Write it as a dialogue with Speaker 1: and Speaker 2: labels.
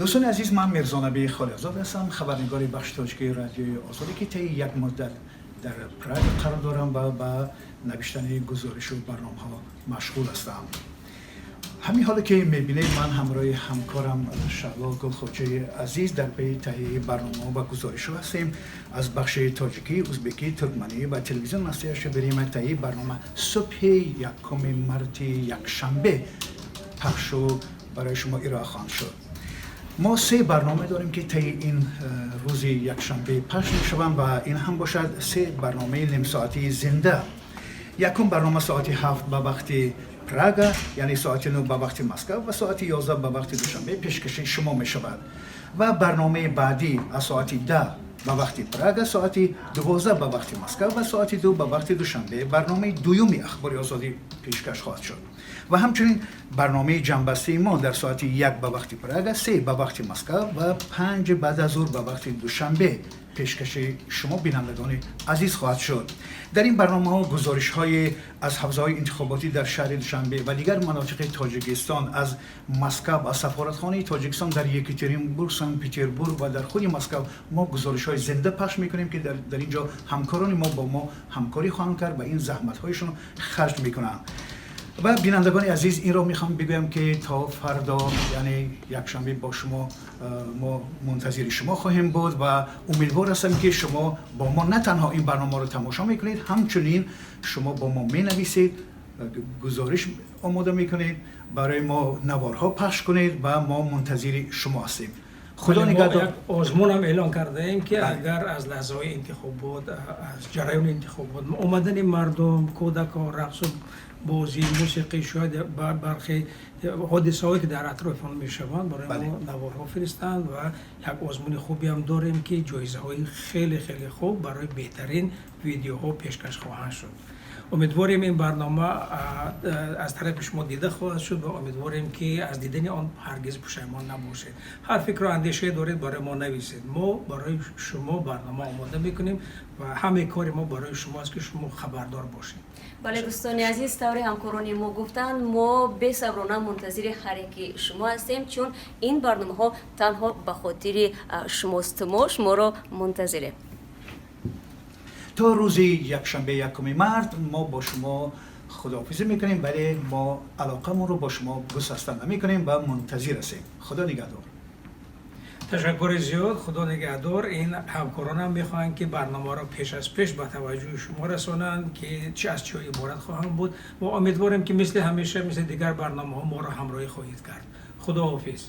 Speaker 1: Дӯстони азиз, ман Мирзонаби Холиқзод ҳастам, хабарнигори бахши тоҷикии Радиои Озодӣ, ки таи як муддат дар Прага қарор дорам ва ба навиштани гузоришу барномаҳо машғул ҳастам. Ҳамин ҳоле ки мебинед, ман ҳамроҳи ҳамкорам Шаҳло Гулхоҷаи азиз дар пайи таҳияи барномаҳо ва гузоришҳо ҳастем аз бахши тоҷикӣ, узбекӣ, туркманӣ ва телевизион Настоящее Время. Таҳияи барнома субҳи 1 марти, якшанбе, пахшу барои шумо ироа хоҳанд шуд. Мо се барнома дорем, ки таи ин рӯзи якшанбе пахш мешаванд, ва ин ҳам бошад се барномаи нимсоатии зинда. Якум барнома соати 7 ба вақти Прага, яъне соати 9 ба вақти Москав ва соати 11 ба вақти Душанбе пешкаши шумо мешавад ва барномаи баъдӣ аз соати 10 ба вақти Прага, соати 12 ба вақти Москав ва соати 2 ба вақти Душанбе барномаи дуюми Ахбори Озодӣ пешкаш хоҳад шуд. Ва ҳамчунин барномаи ҷамъбастии мо дар соати 1 ба вақти Прага, 3 ба вақти Москав ва 5 баъд аз зуҳр ба вақти Душанбе пешкаши шумо, бинандагони азиз, хоҳад шуд. Дар ин барномаҳо гузоришҳои аз ҳавзаҳои интихоботӣ дар шаҳри Душанбе ва дигар манотиқи Тоҷикистон, аз Москав, аз сафоратхонаи Тоҷикистон дар Екатеринбург, Санкт Петербург ва дар худи Москав мо гузоришҳои зинда пахш мекунем, ки дар ин ҷо ҳамкорони мо бо мо ҳамкорӣ хоҳанд кард ва ин заҳматҳояшон харҷ мекунанд. Ва бинандагони азиз, инро мехоҳам бигӯям, ки то фардо, яъне якшанбе, бо шумо мо мунтазири шумо хоҳем буд ва умедвор ҳастам, ки шумо бо мо на танҳо ин барномаро тамошо мекунед, ҳамчунин шумо бо мо менависед, гузориш омода мекунед, барои мо наворҳо пахш кунед ва мо мунтазири шумо ҳастем. Худо нигаҳдор.
Speaker 2: Як озмунам эълон кардаем, ки агар аз лаҳзаҳои интихобот, аз ҷараёни интихобот, омадани мардум, кӯдакон, рақсу бозӣ, мусиқӣ, шояд бархе ҳодисаҳое, ки дар атрофи он мешаванд, барои мо наворҳо фиристанд. Ва як озмуни хубиам дорем, ки ҷоизаҳои хеле хеле хуб барои беҳтарин видеоҳо пешкаш хоҳанд шуд. Умедворем, ин барнома аз тарафи шумо дида хоҳад шуд ва умедворем, ки аз дидани он ҳаргиз пушаймон набошед. Ҳар фикру андешае доред, барои мо нависед. Мо барои шумо барнома омода мекунем ва ҳамаи кори мо барои шумо аст, ки шумо хабардор бошед.
Speaker 3: Бале, дӯстони азиз, тавре ҳамкорони мо гуфтанд, мо бесаброна мунтазири ҳар яки шумо ҳастем, чун ин барномаҳо танҳо ба хотири шумост. Мо шуморо мунтазирем.
Speaker 1: То рӯзи якшанбе, 1 март, мо бо шумо худоҳофизӣ мекунем, вале мо алоқамонро бо шумо гусаста намекунем ва мунтазир ҳастем. Худо нигаҳдор.
Speaker 2: Ташаккури зиёд, Худо нигаҳдор. Ин ҳамкоронам мехоҳанд, ки барномаро пеш аз пеш ба таваҷҷӯҳи шумо расонанд, ки чи аз чиҳо иборат хоҳанд буд, ва умедворем, ки мисли ҳамеша, мисли дигар барномаҳо, моро ҳамроҳӣ хоҳед кард. Худоҳофиз.